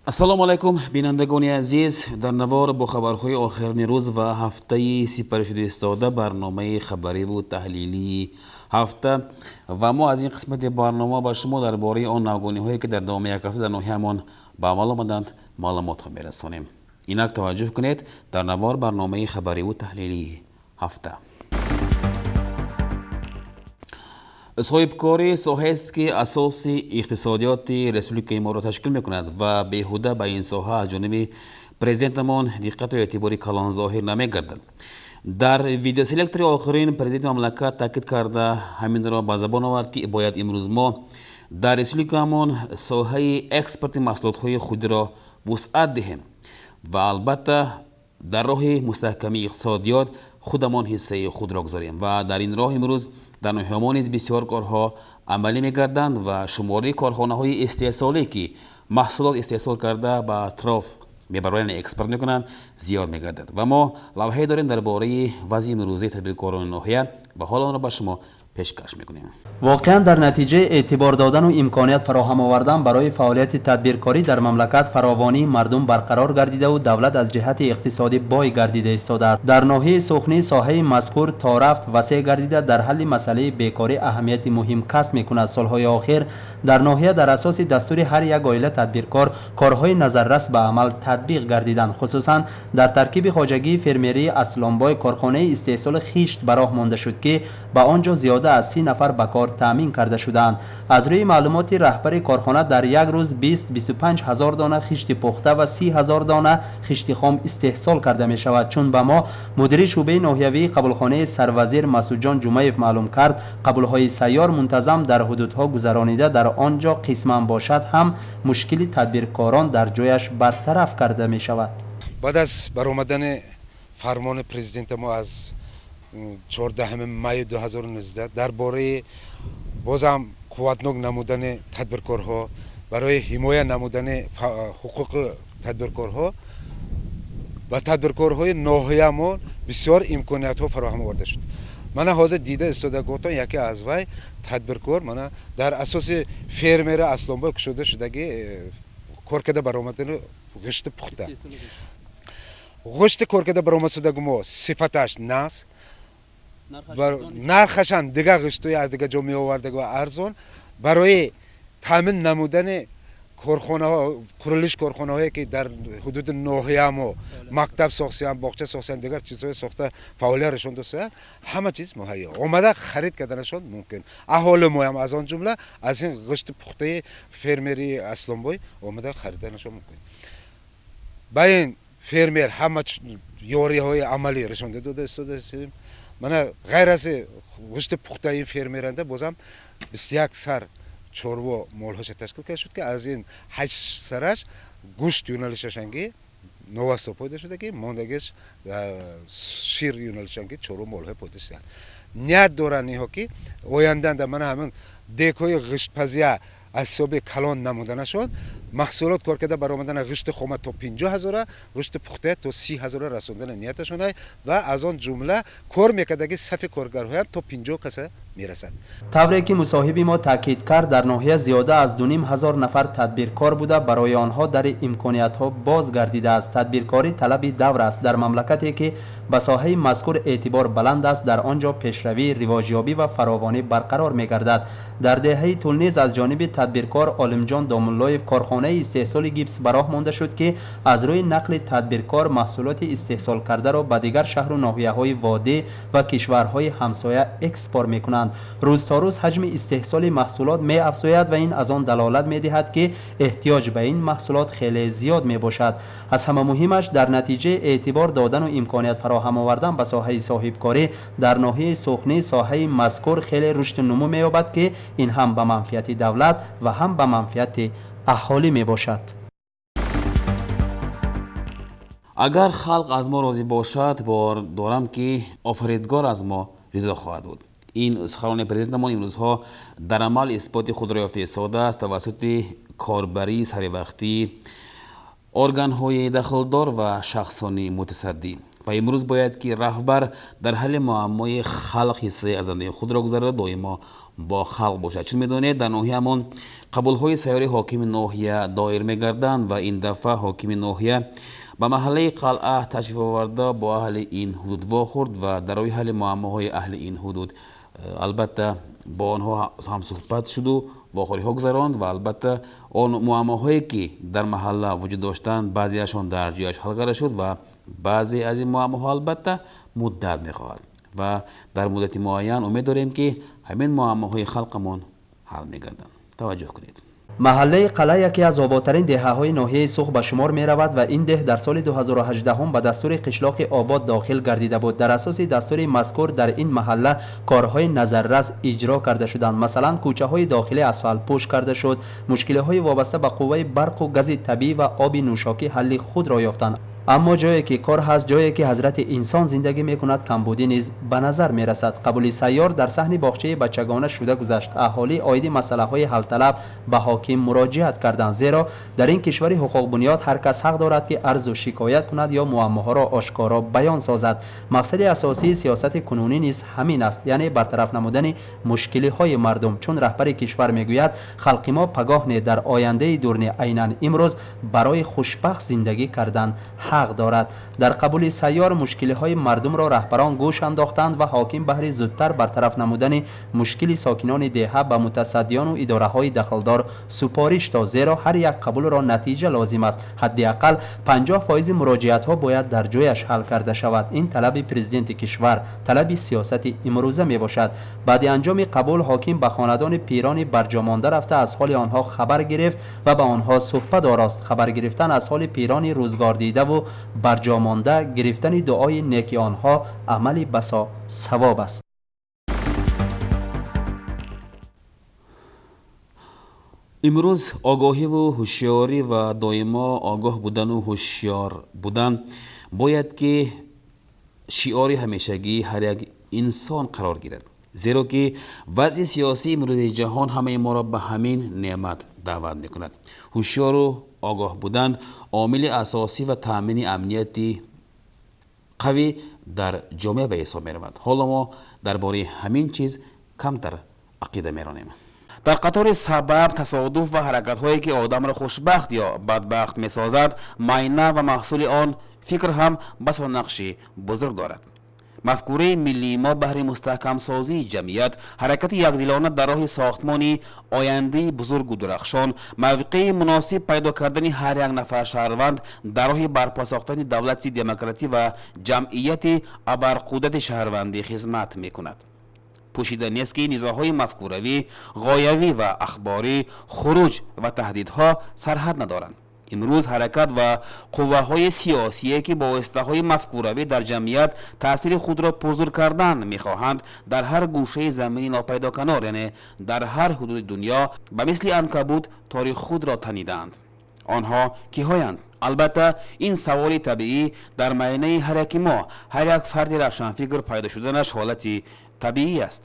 Ассалому алайкум, бинандагони азиз. Дар навор бо хабарҳои охирини рӯз ва ҳафтаи сипаришуда истода барномаи хабариву таҳлилии ҳафта. Ва мо аз ин қисмати барнома ба шумо дар бораи он навгониҳое, ки дар давоми як ҳафта дар ноҳияамон ба амал омаданд, маълумотҳо мерасонем. Инак таваҷҷӯҳ кунед, дар навор барномаи хабариву таҳлилии ҳафта. Соҳибкорӣ соҳаест, ки асоси иқтисодиёти республикаи моро ташкил мекунад ва беҳуда ба ин соҳа аз ҷониби президентамон диққату эътибори калон зоҳир намегардад. Дар видеоселектори охирин президенти мамлакат таъкид карда, ҳаминро ба забон овард, ки бояд имрӯз мо дар республикаамон соҳаи экспорти маҳсулотҳои худиро вусъат диҳем ва албатта дар роҳи мустаҳкамии иқтисодиёт худамон ҳиссаи худро гузорем. Ва дар ин роҳ имрӯз дар ноҳиямо низ бисёр корҳо амалӣ мегарданд ва шумораи корхонаҳои истеҳсолӣ, ки маҳсулот истеҳсол карда ба атроф мебароянд, экспорт мекунанд, зиёд мегардад. Ва мо лавҳае дорем дар бораи вазъи имрӯзаи тадбиркорони ноҳия ва ҳол онро ба шумо пешкаш мекунем. Воқеан, дар натиҷаи эътибор додану имконият фароҳам овардан барои фаъолияти тадбиркорӣ дар мамлакат фаровонии мардум барқарор гардидаву давлат аз ҷиҳати иқтисодӣ бой гардида истодааст. Дар ноҳияи Сухнӣ соҳаи мазкур торафт васеъ гардида, дар ҳалли масъалаи бекорӣ аҳамияти муҳим касб мекунад. Солҳои охир дар ноҳия дар асоси дастури «Ҳар як оила тадбиркор» корҳои назаррас ба амал татбиқ гардиданд. Хусусан дар таркиби хоҷагии фермерии Аслонбой корхонаи истеҳсоли хишт ба роҳ монда шуд, ки ба он ҷо зиёда аз 30 нафар ба кор таъмин карда шудаанд. Аз рӯи маълумоти раҳбари корхона, дар як рӯз 20-25 ҳазор дона хишти пухта ва 30 ҳазор дона хишти хом истеҳсол карда мешавад. Чун ба мо мудири шӯъбаи ноҳиявии қабулхонаи сарвазир Масудҷон Ҷумаев маълум кард, қабулҳои сайёр мунтазам дар ҳудудҳо гузаронида, дар он ҷо қисман бошад ҳам мушкили тадбиркорон дар ҷояш бартараф карда мешавад. Баъд аз баромадани фармони президента мо аз 14 майи 2019 дар бораи бозам қувватнок намудани тадбиркорҳо, барои ҳимоя намудани ҳуқуқи тадбиркорҳо, ба тадбиркорҳои ноҳиямо бисёр имкониятҳо фароҳам оварда шуд. Мана ҳозир дида истодаготон, яке аз вай тадбиркор, мана дар асоси фермери Аслонбой кушода шудаги кор карда баромадани ғишти пухта. Ғишти кор карда баромадшудаги мо сифаташ нас, нархашам дигар ғиштои аз дигар ҷо меовардаг ва арзон. Барои таъмин намудани корхонаҳо, қурилиш корхонаҳое, ки дар ҳудуди ноҳиямо мактаб сохтиянд, боғча сохтиянд, дигар чизҳое сохта фаъолият рашон дошта, ҳама чиз муҳайё, омада харид карданашон мумкин. Аҳоли моям, аз он ҷумла, аз ин ғишти пухтаи фермери Аслонбой омада хариданашон мумкин. Ба ин фермер ҳама ёриҳои амалӣ расонда дода истодаистем. Мана ғайр аз ғишти пухтаи ин фермеранда бозам 21 сар чорво молҳоша ташкил карда шуд, ки аз ин ҳашт сараш гӯшт юналишашанги новасто пайдо шуда, ки мондагиш шир юналишанги чорво молҳо пайдо шуданд. Ният доранд инҳо, ки оянданда мана ҳамин декҳои ғиштпазия аз ҳисоби калон намуданашон, маҳсулот кор карда баромадана ғишти хома то 50 ҳазора, ғишти пухта то 30 ҳазора расондана нияташон ва аз он ҷумла кор мекардаги сафи коргарҳоям то 50 каса мерасад. Тавре ки мусоҳиби мо таъкид кард, дар ноҳия зиёда аз 2,5 ҳазор нафар тадбиркор буда, барои онҳо дари имкониятҳо боз гардидааст. Тадбиркорӣ талаби давр аст. Дар мамлакате, ки ба соҳаи мазкур эътибор баланд аст, дар он ҷо пешравӣ, ривоҷёбӣ ва фаровонӣ барқарор мегардад. Дар деҳаи Тулниз аз ҷониби тадбиркор Олимҷон Домуллоев корхонаи истеҳсоли гипс ба роҳ монда шуд, ки аз рӯи нақли тадбиркор маҳсулоти истеҳсолкардаро ба дигар шаҳру ноҳияҳои водӣ ва кишварҳои ҳамсоя экспорт мекунанд. Рӯз то рӯз ҳаҷми истеҳсоли маҳсулот меафзояд ва ин аз он далолат медиҳад, ки эҳтиёҷ ба ин маҳсулот хеле зиёд мебошад. Аз ҳама муҳимаш, дар натиҷаи эътибор додану имконият фароҳам овардан ба соҳаи соҳибкорӣ дар ноҳияи Сухнӣ соҳаи мазкур хеле рушду нумӯ меёбад, ки ин ҳам ба манфиати давлат ва ҳам ба манфиати аҳолӣ мебошад. Агар халқ аз мо розӣ бошад, бовар дорам, ки Офаридгор аз мо ризо хоҳад буд. Ин суханони президентамон имрӯзҳо дар амал исботи худро ёфта истодааст тавассути корбарии саривақтии органҳои дахлдор ва шахсони мутасаддӣ. Ва имрӯз бояд ки раҳбар дар ҳалли муаммои халқ ҳиссаи арзандаи худро гузарад, доимо бо халқ бошад. Чун медонед, дар ноҳияамон қабулҳои сайёри ҳокими ноҳия доир мегарданд ва ин дафъа ҳокими ноҳия ба маҳаллаи Қалъа ташриф оварда бо аҳли ин ҳудуд вохӯрд ва дар роҳи ҳалли муаммоҳои аҳли ин ҳудуд албатта бо онҳо ҳамсуҳбат шуду вохӯриҳо гузаронд ва албатта он муаммоҳое ки дар маҳалла вуҷуд доштанд, баъзеашон дар ҷояш ҳал карда шуд ва баъзе аз ин муаммоҳо албатта муддат мехоҳад ва дар муддати муайян умед дорем ки ҳамин муаммоҳои халқамон ҳал мегарданд. Таваҷҷӯҳ кунед. Маҳаллаи Қалъа яке аз ободтарин деҳаҳои ноҳияи Суғд ба шумор меравад ва ин деҳ дар соли 2018 ба дастури қишлоқи обод дохил гардида буд. Дар асоси дастури мазкур дар ин маҳалла корҳои назаррас иҷро карда шуданд. Масалан, кӯчаҳои дохилӣ асфалтпӯш карда шуд, мушкилиҳои вобаста ба қувваи барқу гази табиӣ ва оби нӯшокӣ ҳалли худро ёфтанд. Аммо ҷое ки кор ҳаст, ҷое ки ҳазрати инсон зиндагӣ мекунад, камбудӣ низ ба назар мерасад. Қабули сайёр дар саҳни боғчаи бачагона шуда гузашт. Аҳолӣ оиди масъалаҳои ҳалталаб ба ҳоким муроҷиат карданд, зеро дар ин кишвари ҳуқуқбунёд ҳар кас ҳақ дорад ки арзу шикоят кунад ё муаммоҳоро ошкоро баён созад. Мақсади асосии сиёсати кунунӣ низ ҳамин аст, яъне бартараф намудани мушкилиҳои мардум. Чун раҳбари кишвар мегӯяд, халқи мо пагоҳ не, дар ояндаи дур не, айнан имрӯз барои хушбахт зиндагӣ кардан ҳақ дорад. Дар қабули сайёр мушкилиҳои мардумро раҳбарон гӯш андохтанд ва ҳоким баҳри зудтар бартараф намудани мушкили сокинони деҳа ба мутасаддиёну идораҳои дахлдор супориш дод, зеро ҳар як қабулро натиҷа лозим аст. Ҳадди ақал 50% муроҷиатҳо бояд дар ҷояш ҳал карда шавад. Ин талаби президенти кишвар, талаби сиёсати имрӯза мебошад. Баъди анҷоми қабул ҳоким ба хонадони пирони барҷомонда рафта аз ҳоли онҳо хабар гирифт ва ба онҳо суҳбат орост. Хабар гирифтан аз ҳоли пирони рӯзгордидаву барҷомонда, гирифтани дуои неки онҳо амали басо савоб аст. Имрӯз огоҳиву ҳушёрӣ ва доимо огоҳ будану ҳушёр будан бояд ки шиори ҳамешагии ҳар як инсон қарор гирад, зеро ки вазъи сиёсии имрӯзи ҷаҳон ҳамаи моро ба ҳамин неъмат даъват мекунад. Ҳушёру огоҳ будан омили асосӣ ва таъмини амнияти қавӣ дар ҷомеа ба ҳисоб меравад. Ҳоло мо дар бораи ҳамин чиз камтар ақида меронем. Дар қатори сабаб, тасодуф ва ҳаракатҳое ки одамро хушбахт ё бадбахт месозад, майна ва маҳсули он фикр ҳам басо нақши бузург дорад. Мафкураи миллии мо баҳри мустаҳкамсозии ҷамъият, ҳаракати якдилона дар роҳи сохтмони ояндаи бузургу дурахшон, мавқеи муносиб пайдо кардани ҳар як нафар шаҳрванд дар роҳи барпо сохтани давлати демократӣ ва ҷамъияти абарқудрати шаҳрвандӣ хизмат мекунад. Пӯшида нест ки низоъҳои мафкуравӣ, ғоявӣ ва ахборӣ, хуруҷ ва таҳдидҳо сарҳад надоранд. Имрӯз ҳаракат ва қувваҳои сиёсие ки бо воситаҳои мафкуравӣ дар ҷамъият таъсири худро пурзур кардан мехоҳанд, дар ҳар гӯшаи замини нопайдоканор, яъне дар ҳар ҳудуди дунё ба мисли анкабут тори худро танидаанд. Онҳо киҳоянд? Албатта, ин саволи табиӣ дар майнаи ҳар яки мо, ҳар як фарди равшанфикр пайдо шуданаш ҳолати табиӣ аст.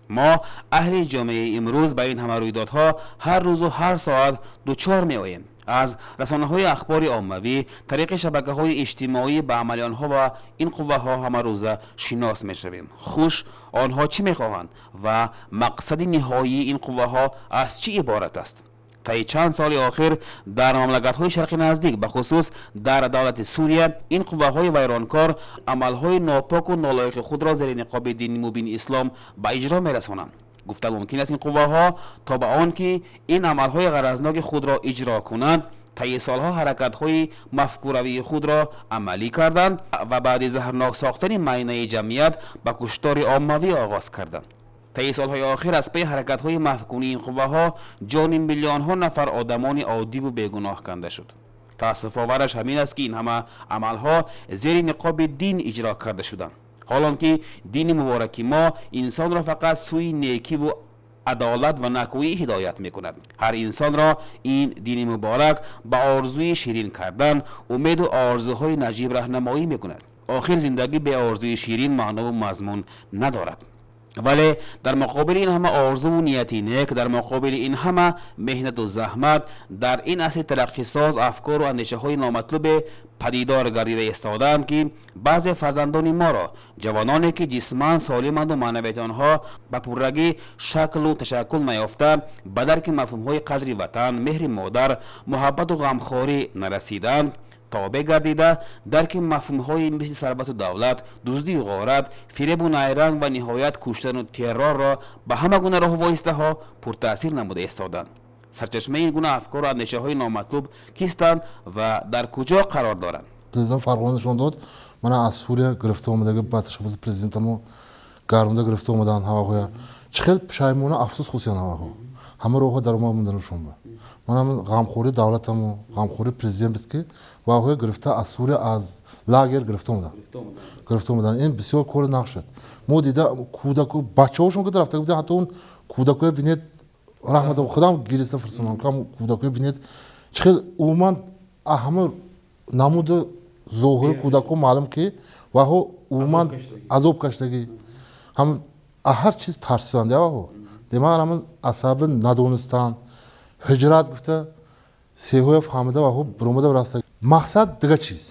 Мо аҳли ҷомеаи имрӯз ба ин ҳама рӯйдодҳо ҳар рӯзу ҳар соат дучор меоем. Аз расонаҳои ахбори оммавӣ, тариқи шабакаҳои иҷтимоӣ ба амали онҳо ва ин қувваҳо ҳамарӯза шинос мешавем. Хуш, онҳо чӣ мехоҳанд ва мақсади ниҳоии ин қувваҳо аз чӣ иборат аст? Таи чанд соли охир дар мамлакатҳои шарқи наздик, бахусус дар давлати Сурия, ин қувваҳои вайронкор амалҳои нопоку нолоиқи худро зери ниқоби дини мубини ислом ба иҷро мерасонанд. Гуфта мумкин аст, ин қувваҳо то ба он ки ин амалҳои ғаразноки худро иҷро кунанд, таи солҳо ҳаракатҳои мафкуравии худро амалӣ карданд ва баъди заҳрнок сохтани майнаи ҷамъият ба куштори оммавӣ оғоз карданд. Таи солҳои охир аз паи ҳаракатҳои маҳвкунии ин қувваҳо ҷони миллионҳо нафар одамони оддиву бегуноҳ канда шуд. Таассуфовараш ҳамин аст, ки ин ҳама амалҳо зери ниқоби дин иҷро карда шуданд, ҳолон ки дини мубораки мо инсонро фақат сӯи некиву адолат ва накӯӣ ҳидоят мекунад. Ҳар инсонро ин дини муборак ба орзуи ширин кардан, умеду орзуҳои наҷиб раҳнамоӣ мекунад. Охир зиндагӣ бе орзуи ширин маънову мазмун надорад. Вале дар муқобили ин ҳама орзуву нияти нек, дар муқобили ин ҳама меҳнату заҳмат, дар ин асри тараққисоз афкору андешаҳои номатлубе падидор гардида истодаанд, ки баъзе фарзандони моро, ҷавононе ки ҷисман солиманду маънавияти онҳо ба пуррагӣ шаклу ташаккул наёфта, ба дарки мафҳумҳои қадри ватан, меҳри модар, муҳаббату ғамхорӣ нарасидаанд, тобеъ гардида дарки мафҳумҳои мисли сарвату давлат, дуздию ғорат, фиребу найранг ва ниҳоят куштану террорро ба ҳама гуна роҳу воситаҳо пуртаъсир намуда истоданд. Сарчашмаи ин гуна афкору андешаҳои номатлуб кистанд ва дар куҷо қарор доранд? Президент Фарғона нишон дод, мана аз Сурия гирифта омадаги ба ташаббуси президентамо гармда гирифта омадаанд ҳаваҳоя. Чӣ хел пушаймона, афсӯс хусиян ҳаваҳо. Ҳама роҳҳо даромад монданашон ба. Ман ҳамин ғамхории давлатамо, ғамхории президент буд, ки ваҳоя гирифта аз Сурия, аз лагер гирифта омаданд. Гирифта омаданд. Ин бисёр кори нақш шуд. Мо дида кӯдаку бачаҳошон ки рафта буданд, ҳатто он кӯдакое бинед, раҳмат худам гириста фирсонам, кам кӯдакое бинед, чӣ хел умуман ҳама намуди зоҳири кӯдакҳо маълум, ки ваҳо умуман азоб кашидагӣ, ҳам ҳар чиз тарсиданд ваҳо. Демак, ҳамин асаби надонистан, ҳиҷрат гуфта сеҳоя фаҳмида ваҳо биромада рафта. Мақсад дига чиз,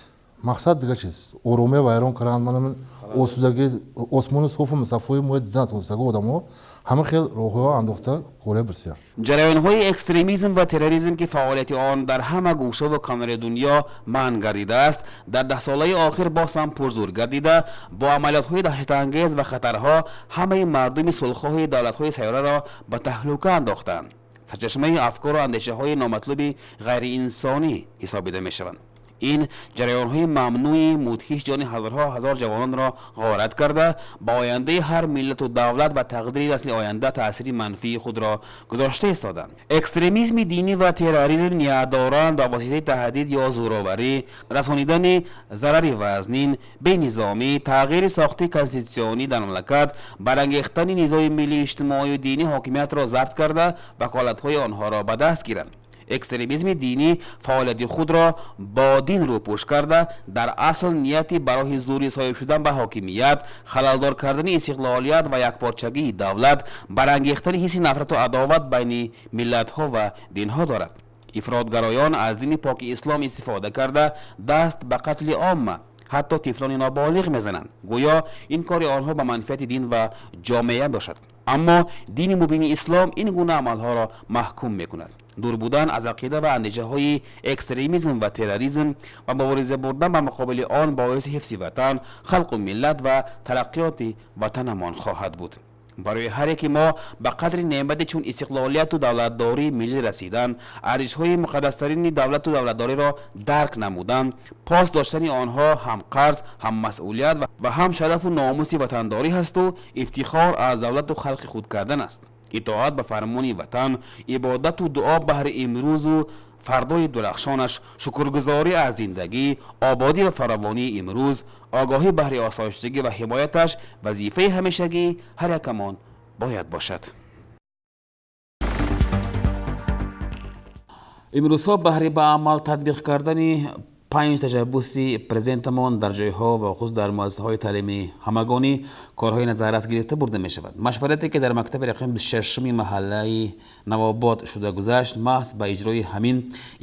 мақсад дига чиз, оромия вайрон кардан, ман ҳамин осудагӣ, осмони софу мусаффои моя дида натонистаги одамо ҳама хел роҳҳо андохта корея бирсиянд. Ҷараёнҳои экстремизм ва терроризм, ки фаъолияти он дар ҳама гӯшаву канори дунё манъ гардидааст, дар даҳсолаи охир боз ҳам пурзур гардида, бо амалиётҳои даҳшатангез ва хатарҳо ҳамаи мардуми сулҳхоҳи давлатҳои сайёраро ба таҳлука андохтаанд. Сарчашмаи афкору андешаҳои номатлуби ғайриинсонӣ ҳисобида мешаванд. Ин ҷараёнҳои мамнӯи мудҳиш ҷони ҳазорҳо ҳазор ҷавононро ғорат карда, ба ояндаи ҳар миллату давлат ва тақдири насли оянда таъсири манфии худро гузошта истоданд. Экстремизми динӣ ва терроризм ният доранд ба воситаи таҳдид ё зӯроварӣ, расонидани зарари вазнин, бенизомӣ, тағйири сохти конститутсионӣ дар мамлакат, барангехтани низои миллӣ, иҷтимоию динӣ ҳокимиятро забт карда, ваколатҳои онҳоро ба даст гиранд. Экстремизми динӣ фаъолияти худро бо дин рӯпӯш карда, дар асл нияти ба роҳи зӯрӣ соҳиб шудан ба ҳокимият, халалдор кардани истиқлолият ва якпорчагии давлат, барангехтани ҳисси нафрату адоват байни миллатҳо ва динҳо дорад. Ифротгароён аз дини поки ислом истифода карда, даст ба қатли омма, ҳатто тифлони ноболиғ мезананд, гӯё ин кори онҳо ба манфиати дин ва ҷомеа бошад. Аммо дини мубини ислом ин гуна амалҳоро маҳкум мекунад. Дур будан аз ақида ва андешаҳои экстремизм ва терроризм ва мубориза бурдан ба муқобили он боиси ҳифзи ватан, халқу миллат ва тараққиёти ватанамон хоҳад буд. Барои ҳар яке мо ба қадри неъмате чун истиқлолияту давлатдории миллӣ расидан, арзишҳои муқаддастарини давлату давлатдориро дарк намудан, пос доштани онҳо ҳам қарз, ҳам масъулият ва ҳам шарафу номуси ватандорӣ ҳасту ифтихор аз давлату халқи худ кардан аст. Итоат ба фармони ватан, ибодату дуо баҳри имрӯзу фардои дурахшонаш, шукргузорӣ аз зиндагӣ, ободӣ ва фаровонии имрӯз, огоҳӣ баҳри осоиштагӣ ва ҳимояташ вазифаи ҳамешагӣ ҳар якамон бояд бошад. Имрӯзҳо баҳри ба амал татбиқ кардани 5 ташаббуси президентамон дар ҷойҳо ва хусус дар муассисаҳои таълимии ҳамагонӣ корҳои назаррас гирифта бурда мешавад. Машварате ки дар мактаби рақами 26 маҳаллаи Навобод шуда гузашт, маҳз ба иҷрои ҳамин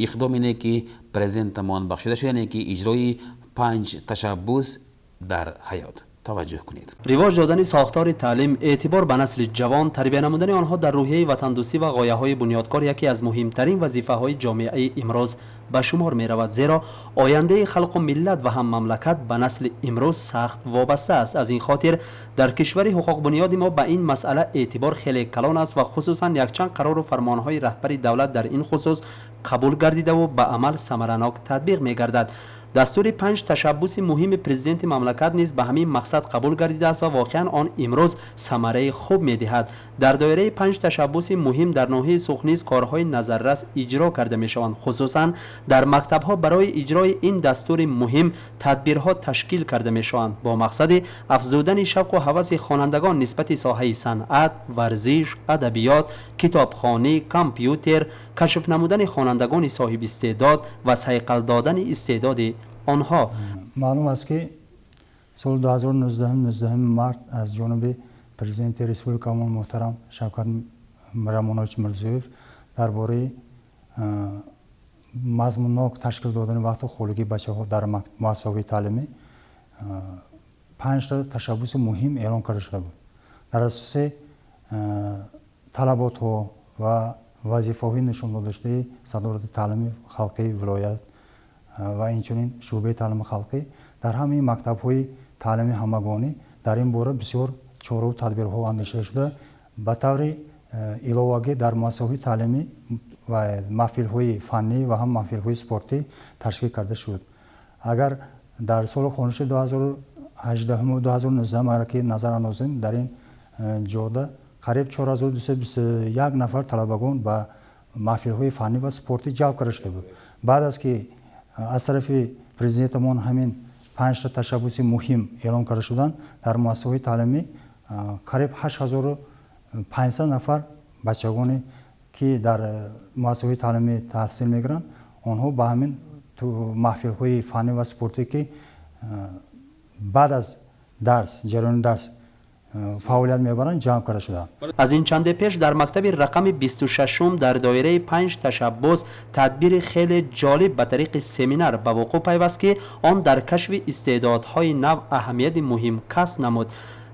иқдоме не ки президентамон бахшида шуд, яъне ки иҷрои 5 ташаббус дар ҳаёт. Таваҷҷӯҳ кунед. Ривоҷ додани сохтори таълим, эътибор ба насли ҷавон, тарбия намудани онҳо дар рӯҳияи ватандӯстӣ ва ғояҳои бунёдкор яке аз муҳимтарин вазифаҳои ҷомеаи имрӯз ба шумор меравад, зеро ояндаи халқу миллат ва ҳам мамлакат ба насли имрӯз сахт вобаста аст. Аз ин хотир дар кишвари ҳуқуқбунёди мо ба ин масъала эътибор хеле калон аст ва хусусан якчанд қарору фармонҳои раҳбари давлат дар ин хусус қабул гардидаву ба амал самаранок татбиқ мегардад. Дастури 5 ташаббуси муҳими президенти мамлакат низ ба ҳамин мақсад қабул гардидааст ва воқеан он имрӯз самараи хуб медиҳад. Дар доираи 5 ташаббуси муҳим дар ноҳияи Суғд низ корҳои назаррас иҷро карда мешаванд. Хусусан дар мактабҳо барои иҷрои ин дастури муҳим тадбирҳо ташкил карда мешаванд бо мақсади афзудани шавқу ҳаваси хонандагон нисбати соҳаи санъат, варзиш, адабиёт, китобхонӣ, компютер, кашф намудани хонандагони соҳибистеъдод ва сайқал додани истеъдоди онҳо. Маълум аст, ки соли 2019, 19 март аз ҷониби Президенти республикамон муҳтарам Шавкат Рамонович Мирзиёев дар бораи мазмуннок ташкил додани вақти холигии бачаҳо дар муассисаҳои таълимӣ панҷта ташаббуси муҳим эълон карда шуда буд. Дар асоси талаботҳо ва вазифаҳои нишон додашудаи садорати таълими халқии вилоят ва инчунин шӯъбаи таълими халқӣ дар ҳамаи мактабҳои таълими ҳамагонӣ дар ин бора бисёр чораву тадбирҳо андешида шуда, ба таври иловагӣ дар муассисаҳои таълимӣ ва маҳфилҳои фаннӣ ва ҳам маҳфилҳои спортӣ ташкил карда шуд. Агар дар соли хониши 2018 2019 агар ки назар андозем, дар ин ҷода қариб 4221 нафар талабагон ба маҳфилҳои фаннӣ ва спортӣ ҷалб карда шуда буд. Баъд аз ки аз тарафи президентамон ҳамин панҷта ташаббуси муҳим эълон карда шуданд, дар муассисаҳои таълимӣ қариб 8500 нафар бачагоне ки дар муассисаҳои таълимӣ таҳсил мегиранд, онҳо ба ҳамин маҳфилҳои фаннӣ ва спортӣ, ки баъд аз дарс, ҷараёни дарс фаъолият мебаранд, ҷамъ карда шуданд. Аз ин чанде пеш дар мактаби рақами 26 дар доираи панҷ ташаббус тадбири хеле ҷолиб ба тариқи семинар ба вуқӯъ пайваст, ки он дар кашфи истеъдодҳои нав аҳамияти муҳим касб намуд.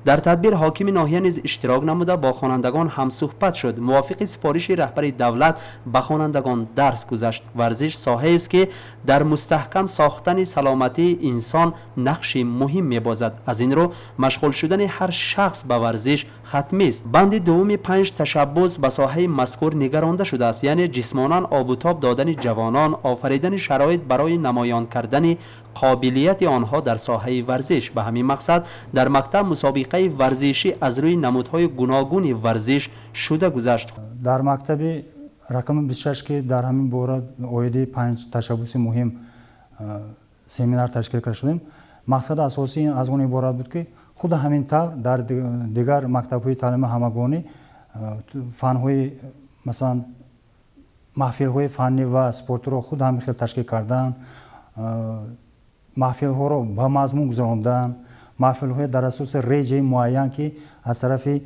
Дар тадбир ҳокими ноҳия низ иштирок намуда, бо хонандагон ҳамсӯҳбат шуд. Мувофиқи супориши раҳбари давлат ба хонандагон дарс гузашт. Варзиш соҳаест, ки дар мустаҳкам сохтани саломатии инсон нақши муҳим мебозад. Аз ин рӯ машғул шудани ҳар шахс ба варзиш ҳатмист. Банди дуввуми панҷ ташаббус ба соҳаи мазкур нигаронда шудааст, яъне ҷисмонан обутоб додани ҷавонон, офаридани шароит барои намоён кардани қобилияти онҳо дар соҳаи варзиш. Ба ҳамин мақсад дар мактаб мусобиқаи варзишӣ аз рӯи намудҳои гуногуни варзиш шуда гузашт. Дар мактаби рақами 26, ки дар ҳамин бора оиди панҷ ташаббуси муҳим семинар ташкил карда шудем, мақсади асосӣ аз он иборат буд, ки худ ҳамин тавр дар дигар мактабҳои таълими ҳамагонӣ фанҳои, масалан, маҳфилҳои фаннӣ ва спортиро худ ҳамин хел ташкил кардан, маҳфилҳоро ба мазмун гузарондан, маҳфилҳои дар асоси реҷаи муайян, ки аз тарафи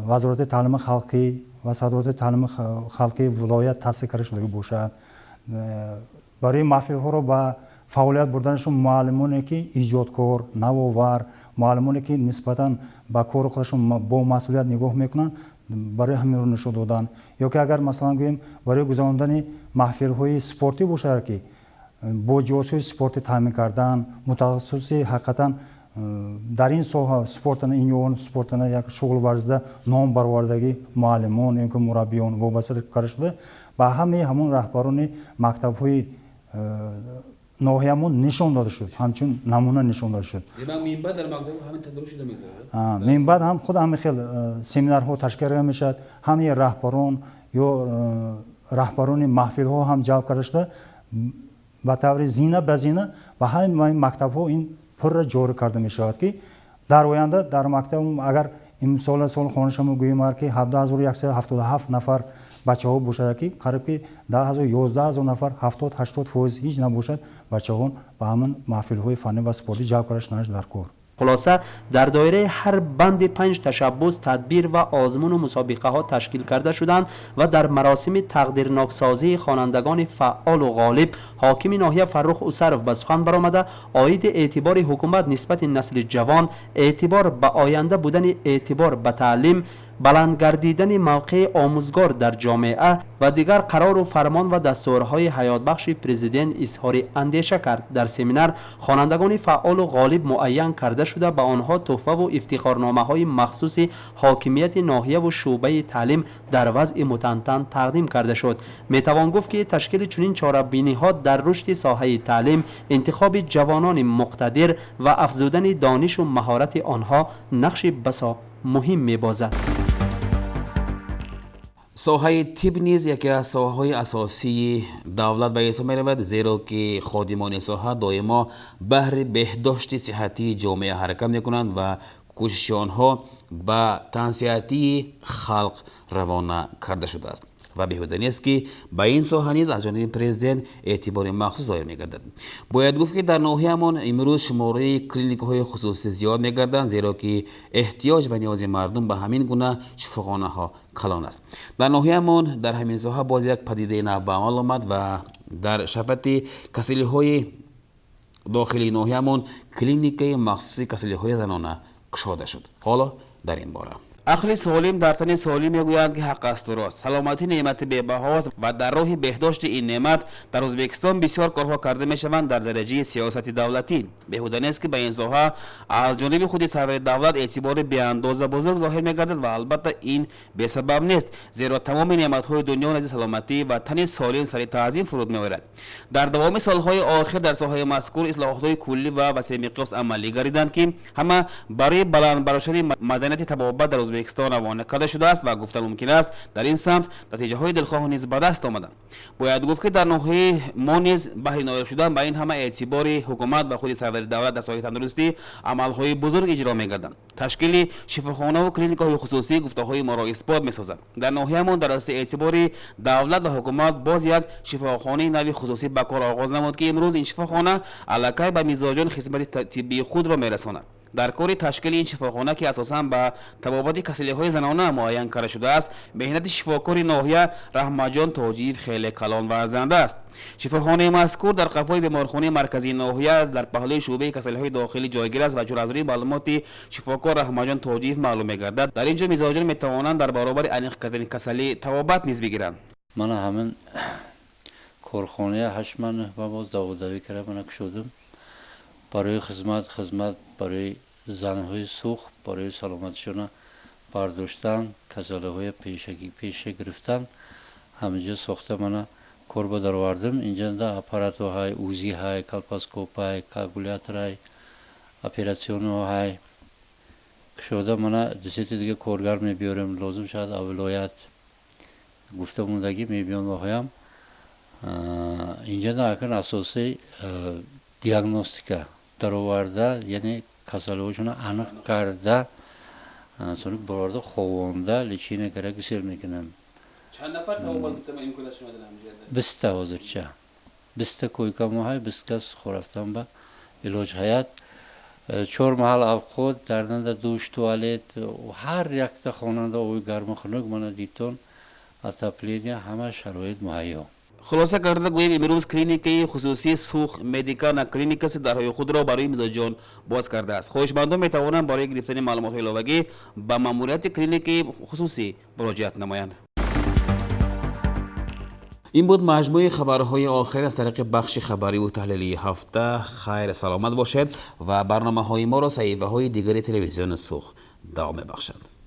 Вазорати таълими халқӣ ва садорати таълими халқии вилоят тасдиқ карда шудагӣ бошад, барои маҳфилҳоро ба фаъолият бурданашон муаллимоне, ки иҷодкор, навовар, муаллимоне, ки нисбатан ба кори худашон бо масъулият нигоҳ мекунанд, барои ҳаминро нишон додан. Ё ки агар, масалан, гӯем, барои гузарондани маҳфилҳои спортӣ бошад, ки бо ҷиҳозҳои спортӣ таъмин кардан, мутахассиси ҳақиқатан дар ин соҳа спортана, ин ё он спортана як шуғл варзида ном баровардагӣ муаллимон ё ки мураббиён вобаста карда шуда, ба ҳамаи ҳамон раҳбарони мактабҳои ноҳиямон нишон дода шуд, ҳамчун намуна нишон дода шуд. Минбаъд ҳам худ ҳамин хел семинарҳо ташкил карда мешавад, ҳамаи раҳбарон ё раҳбарони маҳфилҳо ҳам ҷалб карда шуда, ба таври зина ба зина ба ҳамаи мактабҳо ин пурра ҷорӣ карда мешавад, ки дар оянда дар мактаб, агар имсола соли хонишамо гӯем, ки 17177 нафар бачаҳо бошад, ки қариб ки 10000, 11000 нафар, 70-80% ҳеҷ набошад, бачаҳон ба ҳамин маҳфилҳои фаннӣ ва спортӣ ҷалб карда шуданаш дар кор. Хулоса, дар доираи ҳар банди панҷ ташаббус тадбир ва озмуну мусобиқаҳо ташкил карда шуданд ва дар маросими тақдирноксозии хонандагони фаъолу ғолиб ҳокими ноҳия Фаррух Усаров ба сухан баромада, оиди эътибори ҳукумат нисбати насли ҷавон, эътибор ба оянда будани эътибор ба таълим, баланд гардидани мавқеи омӯзгор дар ҷомеа ва дигар қарору фармон ва дастурҳои ҳаётбахши президент изҳори андеша кард. Дар семинар хонандагони фаъолу ғолиб муайян карда шуда, ба онҳо тӯҳфаву ифтихорномаҳои махсуси ҳокимияти ноҳияву шӯъбаи таълим дар вазъи мутантан тақдим карда шуд. Метавон гуфт, ки ташкили чунин чорабиниҳо дар рушди соҳаи таълим, интихоби ҷавонони муқтадир ва афзудани донишу маҳорати онҳо нақши басо муҳим мебозад. Соҳаи тиб низ яке аз соҳаҳои асосии давлат ба ҳисоб меравад, зеро ки ходимони соҳа доимо баҳри беҳдошти сиҳатии ҷомеа ҳаракат мекунанд ва кӯшиши онҳо ба тансиҳатии халқ равона карда шудааст. Ва беҳуда нест, ки ба ин соҳа низ аз ҷониби президент эътибори махсус зоҳир мегардад. Бояд гуфт, ки дар ноҳияамон имрӯз шумораи клиникаҳои хусусӣ зиёд мегарданд, зеро ки эҳтиёҷ ва ниёзи мардум ба ҳамин гуна шифохонаҳо калон аст. Дар ноҳияамон дар ҳамин соҳа боз як падидаи нав ба амал омад ва дар шафати касалиҳои дохилии ноҳияамон клиникаи махсуси касалиҳои занона кушода шуд. Ҳоло дар ин бора. Ақли солим дар тани солим, мегӯянд, ки ҳақ асту рост. Саломатӣ неъмати бебаҳост ва дар роҳи беҳдошти ин неъмат дар Ӯзбекистон бисёр корҳо карда мешаванд дар дараҷаи сиёсати давлатӣ. Беҳуда нест, ки ба ин соҳа аз ҷониби худи сарвари давлат эътибори беандоза бузург зоҳир мегардад ва албатта ин бесабаб нест, зеро тамоми неъматҳои дунё назди саломатӣ ва тани солим сари таъзим фуруд меояд. Дар давоми солҳои охир дар соҳаи мазкур ислоҳотҳои куллӣ ва васеъмиқёс амалӣ гардиданд, ки ҳама барои баланд бардоштани маданияти табобат дар Ӯзбекистон равона карда шудааст ва гуфта мумкин аст, дар ин самт натиҷаҳои дилхоҳ низ ба даст омаданд. Бояд гуфт, ки дар ноҳияи мо низ баҳри ноил шудан ба ин ҳама эътибори ҳукумат ва худи сарвари давлат дар соҳаи тандурустӣ амалҳои бузург иҷро мегарданд. Ташкили шифохонаву клиникаҳои хусусӣ гуфтаҳои моро исбот месозад. Дар ноҳиямон дар асоси эътибори давлат ва ҳукумат боз як шифохонаи нави хусусӣ ба кор оғоз намуд, ки имрӯз ин шифохона аллакай ба мизоҷон хизмати тиббии худро мерасонад. Дар кори ташкили ин шифохона, ки асосан ба табобати касалиҳои занона муайян карда шудааст, меҳнати шифокори ноҳия Раҳматҷон Тоҷиев хеле калон ва арзанда аст. Шифохонаи мазкур дар қафои беморхонаи марказии ноҳия дар паҳлӯи шӯъбаи касалиҳои дохилӣ ҷойгир аст ва чун аз рӯи маълумоти шифокор Раҳматҷон Тоҷиев маълум мегардад, дар ин ҷо мизоҷон метавонанд дар баробари аниқ кардани касалӣ табобат низ бигиранд. Мана ҳамин корхонаи 8 ма 9 ма боз даводавӣ карда, мана кушодум барои хизмат барои занҳои Суғд, барои саломатишона бардоштан, касалиҳои пеша гирифтан. Ҳаминҷо сохта, мана кор ба даровардем. Инҷанда аппаратҳо ҳай, УЗИ ҳай, колпоскоп ҳай, коагулятор ҳай, операционныйҳо ҳай. Кушода, мана дусети дига коргар мебиёрем, лозим шавад, вилоят гуфта мондагӣ мебиён воҳоям. Инҷанда акн асосии диагностика дароварда, яъне касалиҳошона аниқ карда, сони бароварда, ховонда, лечение карда гусел мекунам. Чанд нафар табобат имкон аст шумо дар ҳамин ҷо? 20-та. Ҳозирча 20-та койкамо ҳай, 20 кас хорафтан ба илоҷ ҳаят. Чор маҳал авқот, дар нанда душ, туалет, ҳар якта хонанда оби гарму хунук, мана дитон, отопление, ҳама шароит муҳайё. Хулоса карда гӯем, имрӯз клиникаи хусусии Суғд Медикана Клиникаси дарҳои худро барои мизоҷон боз кардааст. Хоҳишмандон метавонанд барои гирифтани маълумотҳои иловагӣ ба маъмурияти клиникаи хусусӣ муроҷиат намоянд. Ин буд маҷмӯи хабарҳои охирин аз тариқи бахши хабариву таҳлилии ҳафта. Хайр, саломат бошед ва барномаҳои моро саҳифаҳои дигари телевизиони Суғд давом мебахшад.